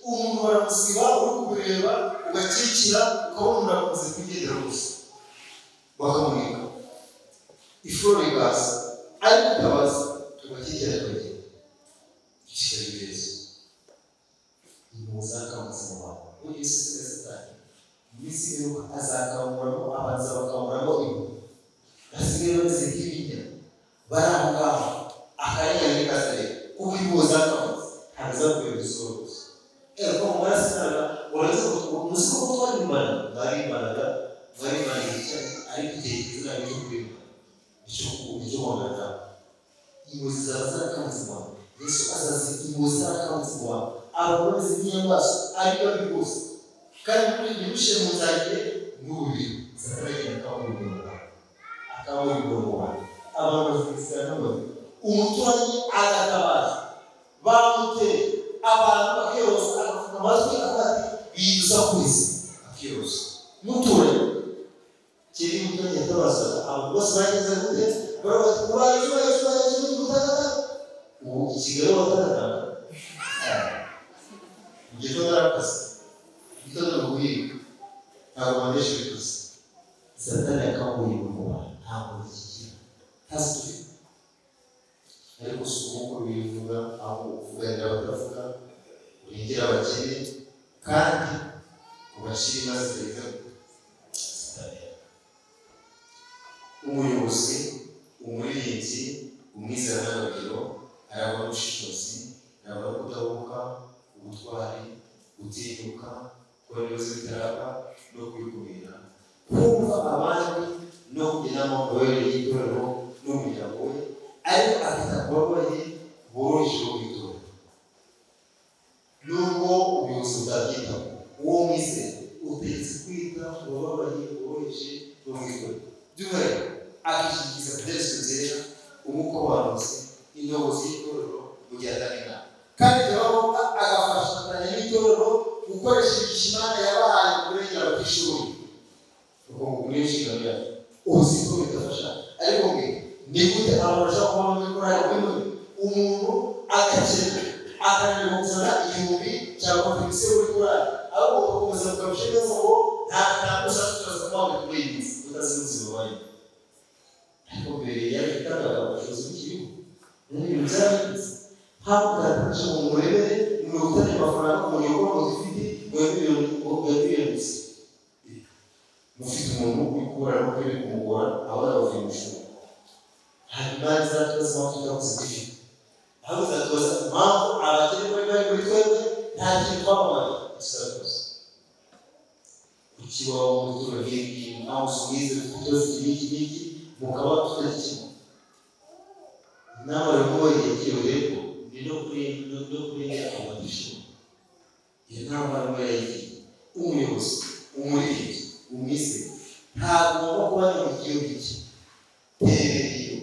umuntu baramusiba uri kubireba ugakikira, ukabona umuntu arakomeza kugendera gusa, bakamurika ifuro rikaza ariko utabaza, tugakikira tukagenda. Kigali beza impuhwe zakangutse mu bantu. Burya isi si satani mu minsi y'imperuka azakamuramo, abanza bakamuramo impuhwe, basigaye bameze nk'ibinya bari aho ngaho, akarengane kazareba kuko impuhwe zakangutse ntabwo zakuye isura gusa. Ariko mu maraso ntabwo uraza muzi ko twarimbana, mwarimbanaga, mwarimbanaga icyayi, ariko igihe kigeze ntabwo cyo kurimbana, icyo guhangana. Impuhwe zizaba zarakangutse mu bantu. Yesu azaza impuhwe zarakangutse mu bantu, abantu bameze nk'inyamaswa ari babi rwose, kandi ntibushyire mu nzangire n'ububiri. Satani agenda akabura mu bantu, akabura mu bantu, abantu bazigisira n'amabi, umuturanyi agatabaza bamuteye, abantu bakiroza, agafunga amatwi akavuga ati biyuza kuriza, akiroza muturanyi. Kiri imbuto yatabazaga abantu bose bageze gute baravuga ubaye ubaye ubaye ubaye ubu i Kigali watangaga mu gitondo arakaze mu gitondo ni uguhiga ntabwo banesha ibitutsi. Satani yakanguye mu bantu ntabwo bikigira ntazi dufite ariko si uko bivuga aho uvuganira abatavuga urengera abakene kandi ubacire imanza zitarengana zitabera. Umuyobozi, umuririmbyi, umwizera n'urugero arangwa n'ubushishozi, arangwa no kudahubuka, ubutwari, gutinyuka, kubona ibibazo bitaraba no kubikumira, kumva abandi no kujya inama mu miyoborere y'itorero n'umuryango we, ariko akita ku babaye boroheje bo mu itorero. Nubwo ubuyobozi butabyitaho, uwo mwizera utegetse kwita ku bababaye boroheje bo mu itorero, by'umwihariko akishingikiriza ku Byanditswe Byera, umwuka w'ubuhanuzi, indongozi y'itorero mu gihe atanga inama, kandi byaba ngombwa agafatanya n'itorero gukoresha imigisha Imana yabahaye mu kurengera abatishoboye. Ubwo ngo ni inshingano yacu ubu si ko bidafasha, ariko mwe ni gute abantu bashobora kuba muri korali bimwe umuntu agakena akananirwa kuzana 1000 cya contribution muri korali, ahubwo ugakomeza mukarusha neza ngo nta gatanga ushaka turaza kubaha muri iyi minsi utazi ubuzima bubayeho. Ariko mbere yari itangaga ubushobozi bw'igihugu n'ibintu byarahindutse ntabwo bwatangaje ngo murebere 50 amafaranga umuntu yagura moto ifite ngo miliyoni gusa mufite umuntu uri kubura no kuri kumugora abona bavuye mu ishuri. Hanyuma izatubaza impamvu tutakoze dufite, ahubwo izatubaza impamvu abakene bari bari muri twebwe nta kintu twabamariye. Tuzatubaza kuki waba mu bituro nk'ibi impamvu mwize dufite ikibazo iki n'iki n'iki mukaba tutagikemura. Inama rero yagiriwe rero ni no kurengera abo batishoboye. Iyo nama rero yayigiriye umuyobozi, umuririmbyi, umwizera ntagomba kuba nyamugiyo bike tereriyo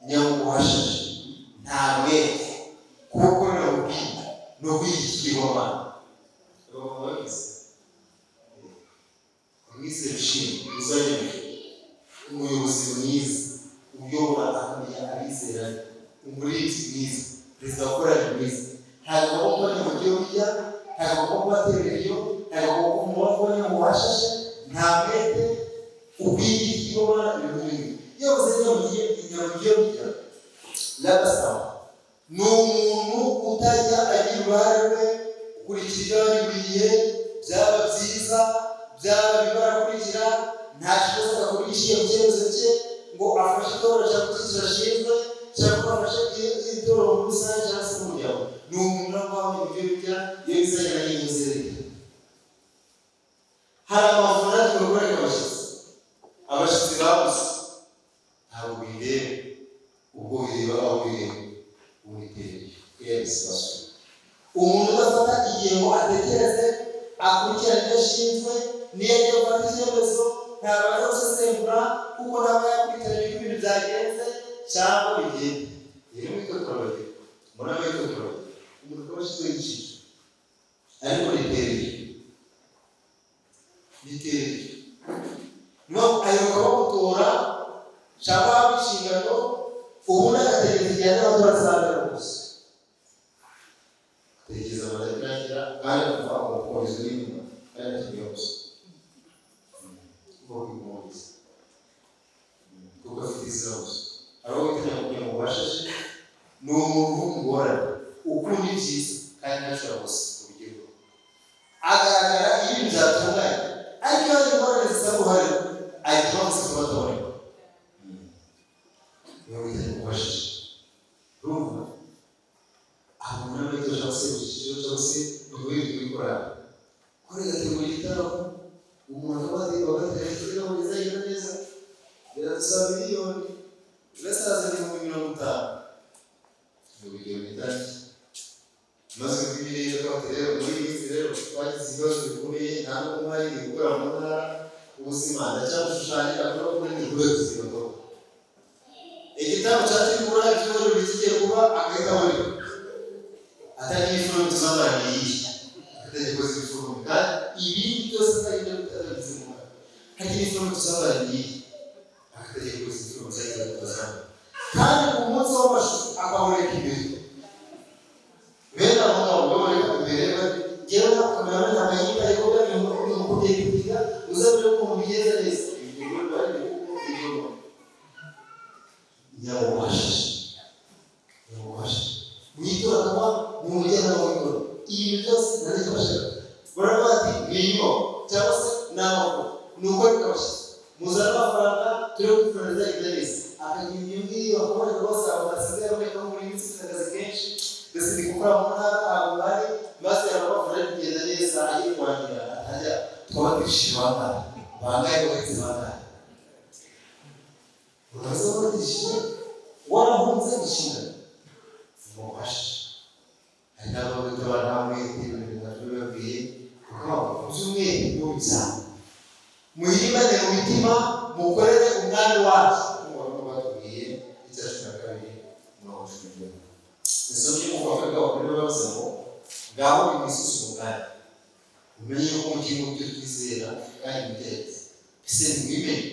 nyamuhashashe nta mwete kuba ukorera mu bwite no kwishyikirwa. Umwizera ushimwe uzajya umuyobozi mwiza uyobora akamenya abizera, umuririmbyi mwiza, perezida wa korali mwiza ntagomba kuba nyamugiyo bijya, ntagomba kuba tereriyo, ntagomba kuba nyamuhashashe nta mwete ubwigirwa ibintu bimwe. Iyo uvuze nyamugiyo bijya labasaba ni umuntu utajya agira uruhare rwe ukurikira ibyo buri gihe, byaba byiza byaba bibarakurikira nta kibazo agakora igishiye mu cyemezo cye ngo afashe itorero cyangwa icyiciro ashinzwe cyangwa afashe itorero muri rusange cyangwa se n'umuryango. Ni umuntu urangwa ibyo bijya iyo bizajya n'imyizerere. Hari amavuriro natwe bakorera abashyitsi, abashyitsi babuze ntabwo bireba, ubwo bireba aho bireba ubu ni umuntu udafata igihe ngo atekereze akurikirane ibyo ashinzwe, niyo agiye gufata icyemezo ntabanza gusesengura kuko ntaba yakurikiranye uko ibintu byagenze cyangwa bigenda. Rero muri twe turabagira muri abo twe turabagira umuntu akaba ashyizweho igiciro ariko nitereye nitereye no aheruka bamutora cyangwa ahabwa inshingano, ubundi agategereza igihe n'amatora azabera gusa ategereza amata irangira kandi akumva umukunzi w'inyuma kandi akeneye gusa kuko kwimuriza kuko afite izina gusa. Hari uwo wita nyamubashashe ni umuntu w'umugorane ukunda ibyiza kandi ntashobora gusa kubigerwaho, agaragara iyo ibintu byatunganye, ariko iyo hari ingorane zisaba uruhare agira impamvu zituma ataboneka. Niyo wita nyamubashashe urumva aho umuntu aba yitoje cyangwa se umushyikirano cyangwa se umuririmbyi w'ikorali kuri gategura igitaramo umuntu akaba agatera ikibazo ngo bizagenda neza biradusaba miliyoni urasaza 50,000 mu bigero bitatu maze rero rero muri iyi minsi rero twagize ibibazo bikomeye nta n'ubwo mwari gukora mu ntara ubuzima ndacyagushushanya avuga ko muri kure gusiba igitaramo cya kigura ibyumweru bikigiye kuba agahita aboneka atari ifurume tuzambara ni iyihe ategeko z'ifurume kandi ibindi byose atari ibyo bitagize umumaro. Hari Hari iniforume tuzambara niyi, akategeka ko izi iniforume zagiye tutazambara, kandi ku munsi w'amashusho akaboneka imbere. Bene abo ngabo baboneka imbere, ngewe na kamera ntabwo yitaye ko bari mu kudekitinga, uzabere ko mubigenza neza. Ibyo bari ibyo nyamubashije, nyamubashije mu itora, akaba ni umujyanama w'itora. Ibintu byose nari tubashaka, baravuga ati ni inyubako cyangwa se ni amakuru, ni uko bikabashyize, muzane amafaranga turi kwifotoreza ibyo neza, akagira ibyo ngiyo bakaboneka rwose. Abantu basigaye baboneka muri iyi minsi, ufite akazi kenshi, mbese ndi gukora mu ntara ahantu bari, maze ababafasha kugenda neza, agiye kurangira atajya twaba twishima. Bangahe bangahe bahetse bangahe uraza wabatishije, warahunze inshingano mubashe. Hari n'abagabo nta mwete, ibintu nabyo kuko by'umwete n'ubuzima muhimbane mu mitima, mukorere Umwami wacu nk'uko batubwiye icya 12 umurongo 11. Isomye mu kwa kabiri abagore bavuze ngo ngaho nimwisuzume ubwanyu, mumenye yuko mugiye mu byo twizera kandi mugeretse, ese nimwimenye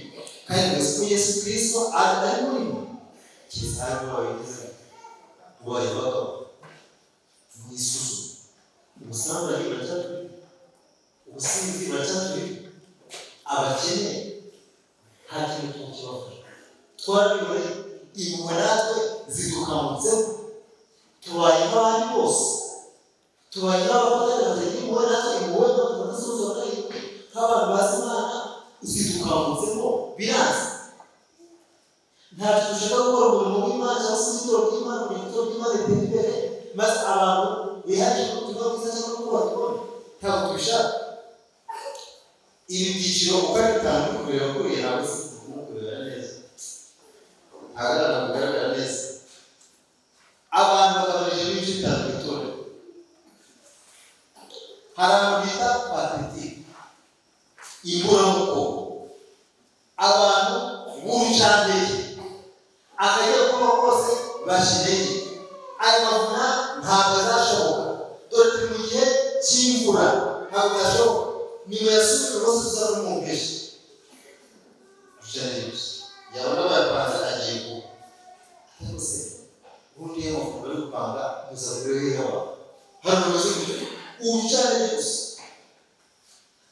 kandi muzi ko Yesu Kristo ari muri mwe, keretse hari babigize ubaye abagabo. Mwisuzume. Ubusambanyi buracyaturi, ubusinzi buracyaturi, abakene nta kintu tukibafasha, twarabiboneye impuhwe natwe zidukamutseho, tubaye nk'abandi bose, tubaye nk'abapagani batagira impuhwe. Natwe impuhwe ntabwo nk'abantu bazi Imana zidukamutseho, biranze, ntacyo dushaka gukora umurimo w'Imana cyangwa se ituro ry'Imana kugira ngo ituro ry'Imana ritere imbere, maze abantu bihagije ubutumwa bwiza cyangwa uko babibona, ntabwo tubishaka. Ibi byiciro uko ari bitanu uri kureba kuriya, ntabwo si kureba neza, ntabwo bigaragara neza. Abantu bagabanije ibice bitanu mu itorero. Hari abantu bita pathétique, imburamukoro, abantu b'urucantege, akajya kuba kose baca intege. Aya mavuna ntabwo azashoboka, dore turi mu gihe cy'imvura, ntabwo byashoboka, nyuma ya sura rwose tuzaba mu mpeshyi. Rucantege gusa, yabona bayapanze agiye kuba, ariko se ubundi iyo amafaranga bari gupanga muzagure hehe? Abantu hano bameze gutyo, urucantege gusa.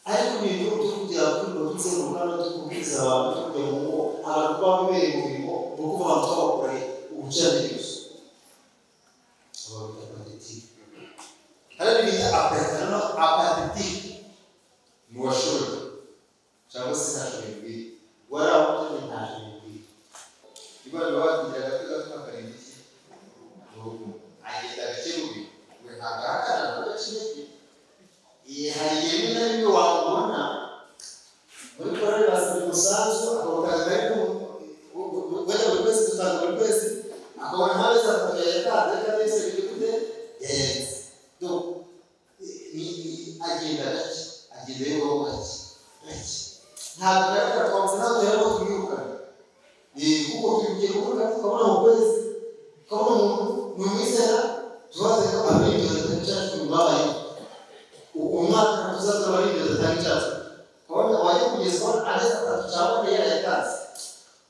Ariko ibintu byo kujya kwirirwa tuzenguruka no kubwiriza abantu, tujya mu ngo, abantu kuba bibereye mu mirimo, ni ukuvuga abantu twabakora he? Urucantege gusa, aba bita pathétique. Hari n'ibyo bita apathétique. Apathétique ni uwashoboye cyangwa se ntacyo bibwiye, warabuze ntacyo bibwiye. Imana bagira agatwe gato kakarinda iki? Agenda gake rubi, we ntabwo ahakana, ntabwo aca intege. Hari igihe rimwe na rimwe wamubona muri korali basabye umusanzu, akawutanga, ariko wenda buri kwezi dutanga, buri kwezi akabona nk'amezi 3 yayatanze, ariko amezi abiri gute yayaretse. Agenda gake, agenda yogaho gake gake, ntabwo agaragara, twabuze ntabwo rero tumwirukana, kuko tugiye kuvuga tukabona mu kwezi, tukabona umuntu ni umwizera, tubaze ko abaririmbyi badatanga icyacu babayeho umwaka, tuzaza abaririmbyi badatanga icyacu, ukabona wajya kugezwa amezi 3 cyangwa 4 yarayatanze,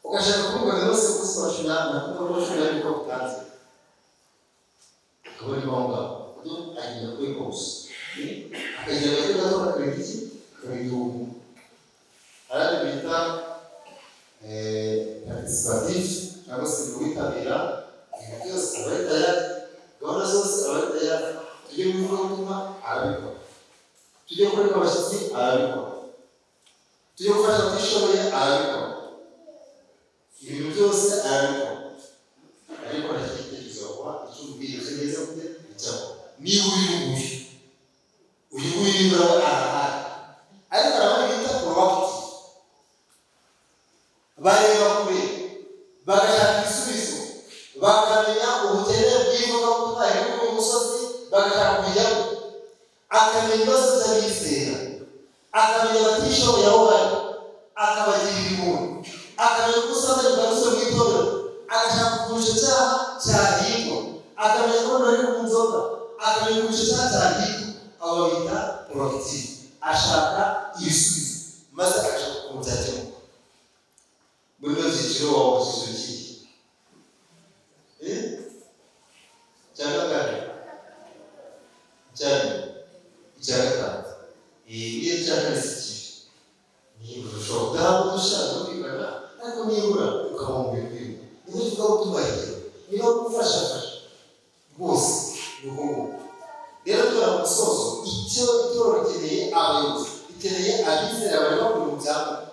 ugashaka kuvuga ngo yose ukwezi kwa 11 12 ko utanze, akaba ari aho ngaho. Agenda kuri kose, akagira agatwe gato kakarinda iki? Kakarinda ubukungu. Hari bita participatif cyangwa se witabira ibintu byose, aba ari tayari, gahunda zose aba ari tayari. Tujye mu ivugabutumwa arabikora, tujye kureka abashyitsi arabikora, tujye gufasha abatishoboye arabikora, ibintu byose arabikora, ariko nta gitekerezo wakuha, icyo umubwiriza neza gute icyaho. Niba uyu nguyu, uyu nguyu nibura we arahari, ariko hari abandi bita proactive, bareba kure, bagashaka ibisubizo, bakamenya ubukene bw'ivugabutumwa riri kuri uyu musozi, bagashaka kubijyamo, akamenya ibibazo by'abizera, akamenya abatishoboye aho bari, akabagirira impuhwe, akamenya uko ubusambanyi bwanditse mu itorero, agashaka ukuntu icyo cyaha cyahigwa, akamenya ko bari ku nzoga, akamenya ukuntu icyo cyaha cyahigwa. Abo bita proactive, ashaka ibisubizo. Maze agashaka ukuntu byakemuka. Muri bino byiciro waba mu cyiciro kihe? Icya kane, icya nyuma, icya gatanu. Iyo icya kane si kibi, nibura ushobora kudahabwa udushya, birumvikana, ariko nibura ukaba mu bintu bimwe. Niba uvuga utubahiye, niba gufashafasha rwose, ni uko nguko. Rero tugana mu musozo, icyo itorero rikeneye abayobozi, rikeneye abizera bareba ku bintu byangombwa,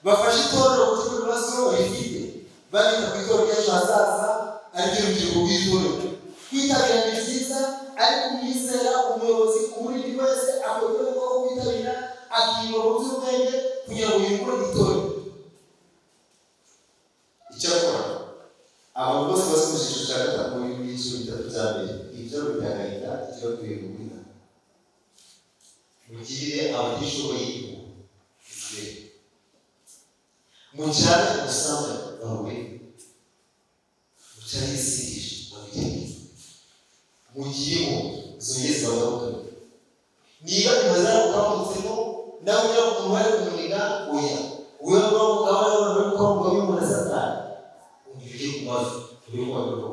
bafashe itorero gukemura ibibazo rifite, babita ku itorero ry'ejo hazaza, ariryo rubyiruko rw'itorero. Kwitabira ni byiza, ariko umwizera, umuyobozi, umurindi wese akwiye kureba ko kwitabira, akiyungura mu by'ubwenge kugira ngo yungure itorero. Icyakora abantu bose bose mu cyiciro cya gatatu, mu byiciro bitatu bya mbere, ibyo biteye agahinda. Icyo bakwiye kugira, mugirire abatishoboye impuhwe, mucyare ubusambanyi bawe, mucyare ibisindisha babireke, mugire impuhwe zongere zibagarukane. Niba impuhwe zaragukamutsemo, nawe ugira ngo umuntu bari kumuniga, oya, wowe ngabo nawe bari gukamuka w'umuntu satani, ujye ku mavi uri kubagaruka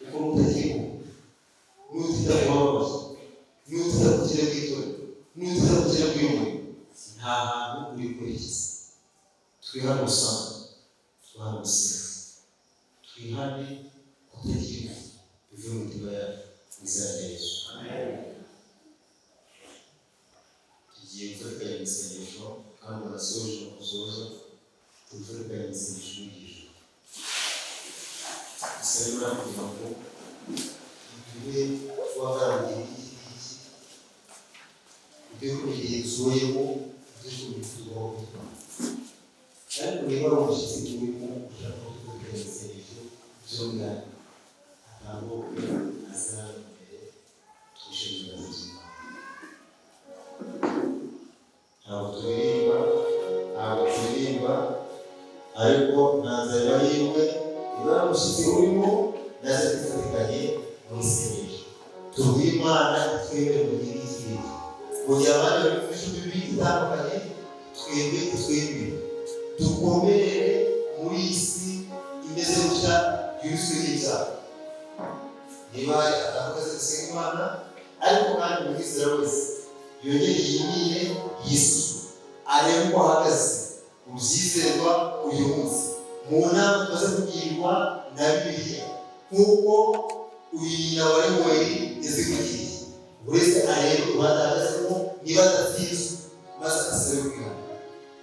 kuko nutagira impuhwe, nutita ku bababaye, nutita ku bukene bw'itorero, nutita ku bukene bw'impuhwe, nta hantu uri kwerekeza. Twihane ubusambanyi, twihane ubusinzi, twihane kutagira impuhwe, bive mu mitima yacu mu izina rya Yesu. Tugiye gufatikanya mu isengesho, kandi banasoje no kusoza tugufatikanya mu isengesho n'ijoro. Dusabe Imana kugira ngo iduhe guhagarara mu gihe nk'iki ngiki, iduhe kumenya igihe dusohoyemo, iduhe kumenya icyo tugomba kwitwara. Ariko niba ari umushyitsi urimo ushaka ko tugufatikanya mu isengesho by'umwana, ntabwo aza imbere, twishimira ibiganza by'Imana. Ntabwo turirimba, ntabwo turirimba, ariko nta nzara yiwe. Niba ari umushyitsi urimo, naze twifatikanye mu isengesho, tubwire Imana twemere mu gihe nk'iki ngiki. Mu gihe abandi bari mu mico mibi itandukanye, twebwe twemere dukomerere muri iyi si imeze gutya yuzwe n'ibyaha. Niba hari atavuga gusenga Imana, ariko kandi umwizera wese yongere yimire, yisuzume, arebe uko ahagaze mu byizerwa uyu munsi mu nama tumaze kugirwa na Bibiliya, nk'uko uyu nyina wa Lemuweli yazikugiriye. Buri wese arebe uruhande ahagazemo, niba adatsinzwe, maze asabe kwihana.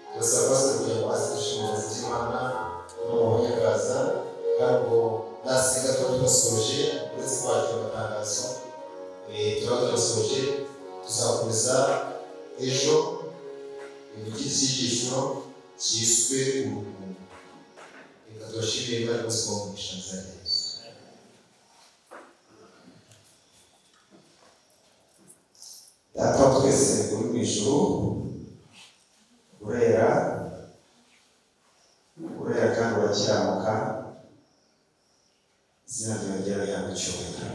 Turasaba pastor kugira ngo aze dushima by'Imana n'umubonye akaza, kandi ngo nasenga tuba tubasoje. Uretse kwakira amatangazo, tuba turasoje. Tuzakomeza ejo mu cyigisho cyiswe urukundo. Reka tubashimire Imana rwose kuba umugisha nzajya Yesu. Data wa twese uri mu ijuru, urera, urera kandi urakiranuka, izina ryawe ryera rihabwa icyubahiro.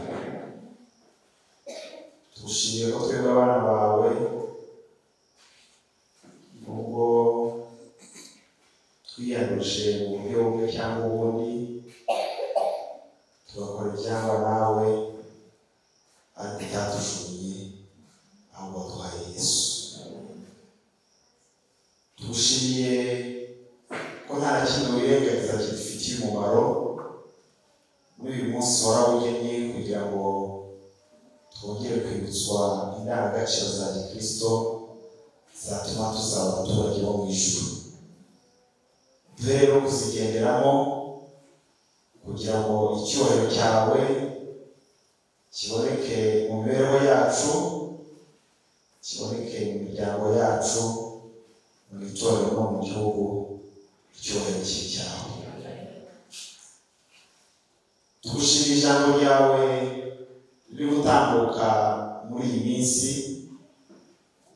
Tugushimiye ko twebwe abana bawe, nubwo twiyanduje mu buryo bumwe cyangwa ubundi, tugakora ibyangwa nawe, ariko utatujugunye, ahubwo waduhaye Yesu. Tugushimiye ko nta na kimwe wirengagiza kidufitiye umumaro. Muri uyu munsi warawugennye kugira ngo twongere kwibutswa indangagaciro za gikristo zatuma tuzaba abaturage bo mu ijuru. Duhe rero kuzigenderamo kugira ngo icyubahiro cyawe kiboneke mu mibereho yacu, kiboneke mu miryango yacu, mu itorero no mu gihugu, icyubahiro kibe cyawe. Tugushimira ijambo ryawe riri gutambuka muri iyi minsi,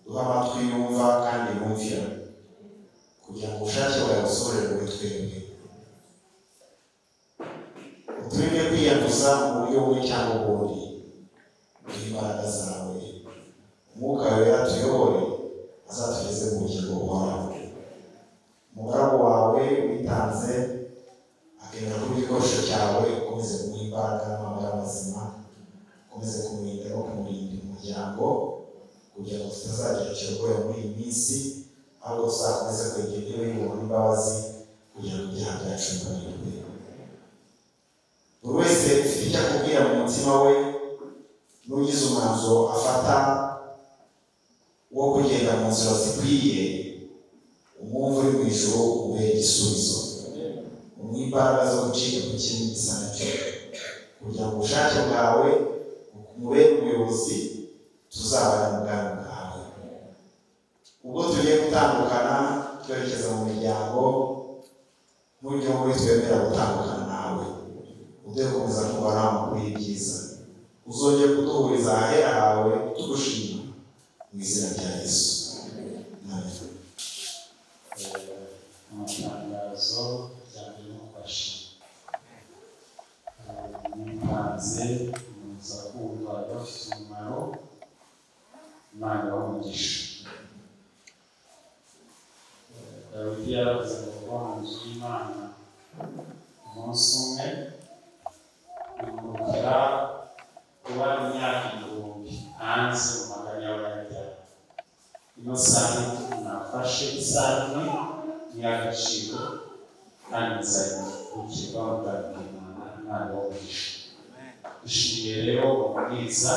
duha amatwi yumva kandi yumvira, kugira ngo ubushake bwawe busohorere muri twebwe. Uturinde kwiyanduza mu buryo bumwe cyangwa ubundi, duhe imbaraga zawe, Umwuka Wera tuyobore. Azatugeze mu bugingo buhoraho. Umugaragu wawe witanze akemera kuba igikoresho cyawe, ukomeze kumuha imbaraga n'amagara mazima, ukomeze kumurinda no kumurinda umuryango, kugira ngo tutazagira ikirogoya muri iyi minsi, ahubwo tuzakomeze kwegera intebe y'ubuntu n'imbabazi kugira ngo ibyaha byacu bibabarirwe. Buri wese ufite icyo akubwira mu mutima we, n'ugize umwanzuro afata wo kugenda mu nzira zikwiye, umwumva uri mu ijuru ubere igisubizo, umuhe imbaraga zo gucika ku kibi gisa nacyo, kugira ngo ubushake bwawe bumubere umuyobozi, tuzabana mu bwami bwawe. Ubwo tugiye gutandukana twerekeza mu miryango, n'ujya muri twemera gutandukana nawe, uduhe gukomeza kumva nta makuru y'ibyiza, uzongere kuduhuriza ahera hawe tugushima, mu izina rya Yesu, amen. Amatangazo rya mbere no kubashima mwitanze muza kumva bafite umumaro. Imana ibahe umugisha. Dawidi yaravuze ngo kuba mu nzu y'Imana umunsi umwe bimurutira kuba imyaka 1000 hanze mu maganya y'abanyabyaha. Ino saha nafashe isaha imwe ni iy'agaciro kandi nzayikukirwa mu bwami bw'Imana. Imana ibahe umugisha. Dushimiye rero umubwiriza,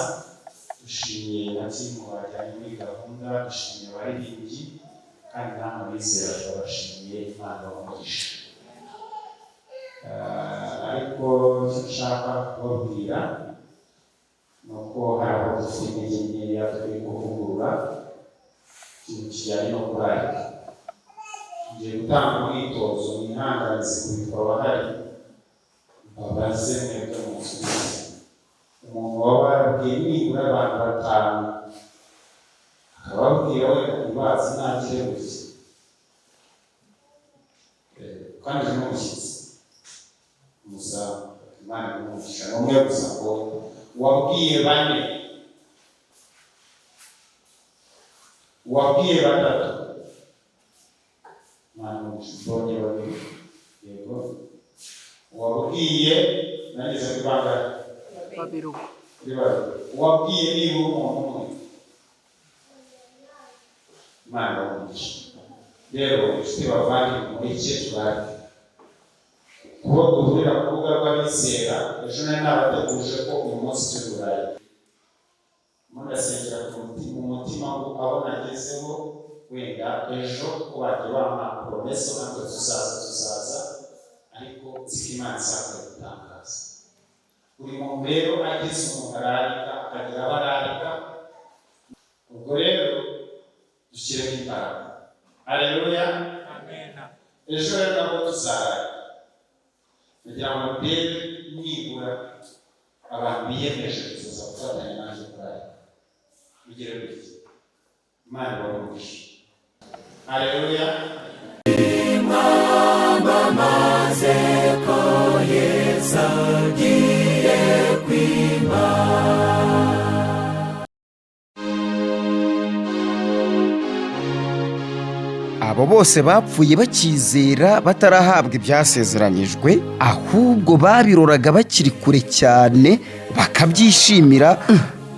dushimiye na timu bajyanye muri gahunda, dushimiye abaririmbyi, kandi namwe abizera turabashimiye. Imana ibahe umugisha. Ariko icyo nshaka kubabwira ni uko hari aho dufite intege nkeya turi kuvugurura ikintu kijyanye no kurarika. Ngiye gutanga umwitozo mwihanganize kubitwa abahari, mbabaze mwebwe musubize. Umuntu waba warabwiye nibura abantu 5 akababwira wenda ntibazi ntagire gutya, kandi ni n'umushyitsi umuzamu, Imana imugisha, ni umwe gusa ngo wabwiye 4, wabwiye 3, Imana imugisha, mbonye 2, yego, wabwiye nageze kuri bangahe? 2. Kuri 2. Wabwiye nibura umuntu umwe, Imana ibamugisha. Rero inshuti bavandimwe, mureke turarike kuba duhurira ku rubuga rw'abizera. Ejo nari nabateguje ko uyu munsi turi burayi, mundasengera mu mutima ngo abo nagezeho wenda ejo ko bagiye bampa promese natwe tuzaza, ariko nzi ko Imana izakora ibitangaza. Buri muntu rero ageze umuntu ararika, akagira abo ararika. Ubwo rero dushyiremo imbaraga. Haleluya. Ejo rero nabwo tuzararika kugira ngo ndebe nibura abantu biyemeje kuzaza gufatanya nanjye kurarika. Bigere gutya. Imana ibahe umugisha. Haleluya. Bamaze ko Yesu agiye kwima. Abo bose bapfuye bakizera batarahabwa ibyasezeranyijwe, ahubwo babiroraga bakiri kure cyane bakabyishimira.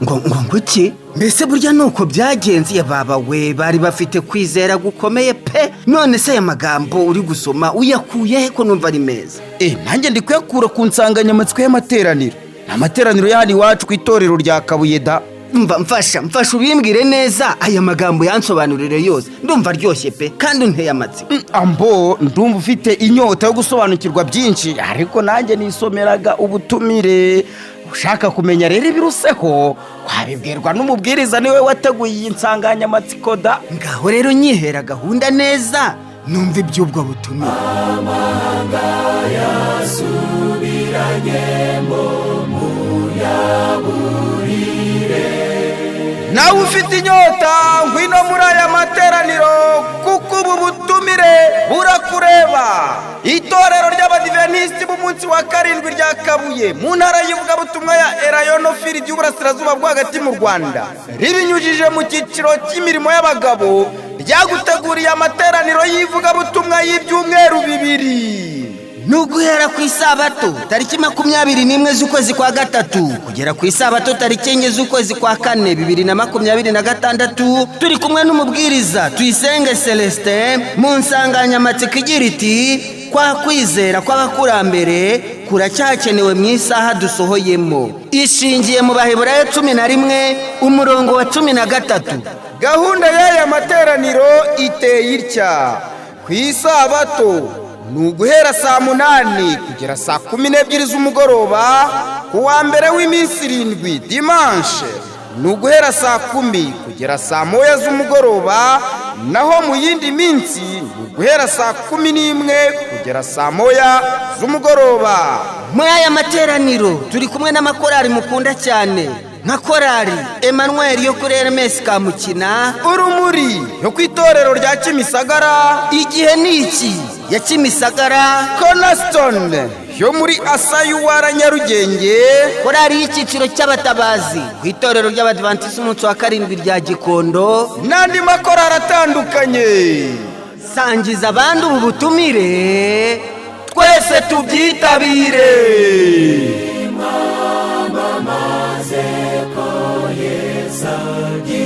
Ngo ngo nguki mbese burya nuko byagenze? Baba we, bari bafite kwizera gukomeye pe. None se aya magambo uri gusoma uyakuye he ko numva ari meza? Nanjye ndi kuyakura ku nsanganyamatsiko y'amateraniro. Ni amateraniro ya hano iwacu ku itorero rya Kabuye da. Mva mfasha ubimbwire neza, aya magambo yansobanurire yose, ndumva aryoshye pe kandi unteye amatsiko. Ambo ndumva ufite inyota yo gusobanukirwa byinshi, ariko nanjye nisomeraga ubutumire. Ushaka kumenya rero ibiruseho wabibwirwa n'umubwiriza, niwe wateguye iyi nsanganyamatsiko da. Ngaho rero nyihera gahunda neza numva iby'ubwo butumire. Amahanga yasubiranyemo muyaburire. Nawe ufite inyota ngwino muri aya materaniro, kuko ubu butumire burakureba. Itorero ry'Abadiventisiti b'umunsi wa 7 rya Kabuye mu ntara y'ivugabutumwa ya Elayono Field y'Uburasirazuba bwo hagati mu Rwanda, ribinyujije mu cyiciro cy'imirimo y'abagabo, Ryaguteguriye amateraniro y'ivugabutumwa y'ibyumweru 2. Ni uguhera ku isabato tariki 21 z'ukwezi kwa gatatu kugera ku isabato tariki 4 z'ukwezi kwa kane 2026, turi kumwe n'umubwiriza Tuyisenge Celestin mu nsanganyamatsiko igira iti: "Kwa kwizera kw'abakurambere kuracyakenewe mu isaha dusohoyemo", ishingiye mu Baheburayo 11 umurongo wa 13. Gahunda y'aya materaniro iteye itya: ku isabato ni uguhera saa 8 kugera saa 12 z'umugoroba. Ku wa mbere w'iminsi 7, dimanche, ni uguhera saa 10 kugera saa 1 z'umugoroba, naho mu yindi minsi ni uguhera saa 11 kugera saa 1 z'umugoroba. Muri aya materaniro turi kumwe n'amakorari mukunda cyane, nka korari Emmanuel yo kuri RMS Kamukina, Urumuri yo ku itorero rya Kimisagara, Igihe ni iki ya Kimisagara, Cornerstone yo muri Asayuwara Nyarugenge, korari y'icyiciro cy'abatabazi ku itorero ry'Abadivantisi umunsi wa 7 rya Gikondo, n'andi makorari atandukanye. Sangiza abandi ubu butumire, twese tubyitabire. Maze ko Yesu agiye.